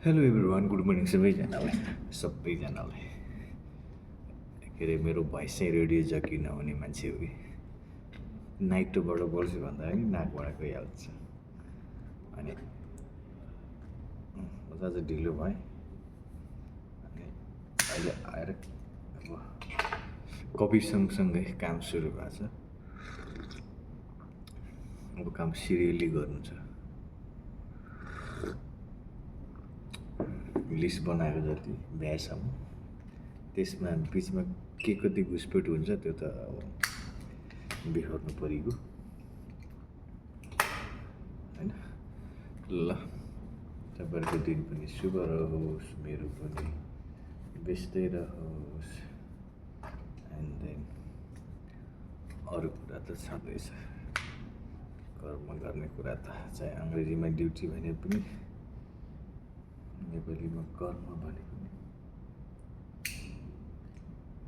Hello everyone, good morning सबैजनालाई। के अरे मेरो भोइस चाहिँ रेडियो जकी नहुने मान्छे हो कि नाइटोबाट बोल्छु भन्दा पनि नाकबाट गइहाल्छ। अनि म आज ढिलो भएँ। अनि अहिले आएर अब कपी सँगसँगै काम सुरु भएको छ। अब काम सिरियली गर्नु छ। लिस्ट बनाएको जति भ्याएसम्म त्यसमा बिचमा के कति घुसपेट हुन्छ त्यो त अब बिहोर्नु परेको होइन। ल, तपाईँहरूको दिन पनि शुभ रहोस्, मेरो पनि व्यस्तै रहोस्। एन्ड देन अरू कुरा त छँदैछ, कर्म गर्ने कुरा त चाहे अङ्ग्रेजीमा ड्युटी भने पनि नेपालीमा कर्म भने पनि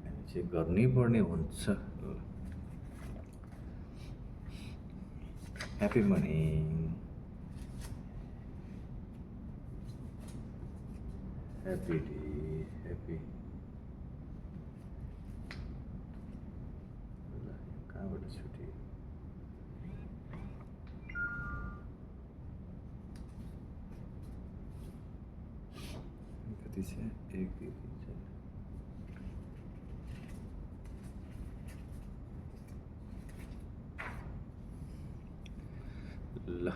हामी चाहिँ गर्नै पर्ने हुन्छ। Happy morning, happy day, happy. कहाँबाट छुट्यो? कति छ? 1 2 3 4। ल,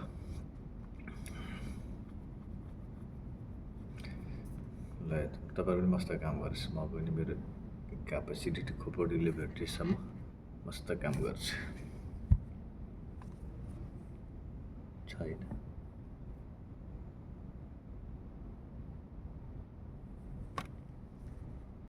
तपाईँ पनि मस्त काम गर्छु। म पनि मेरो क्यापासिटी टु खोपडी लिबर्टीसम्म मस्त काम गर्छु। छैन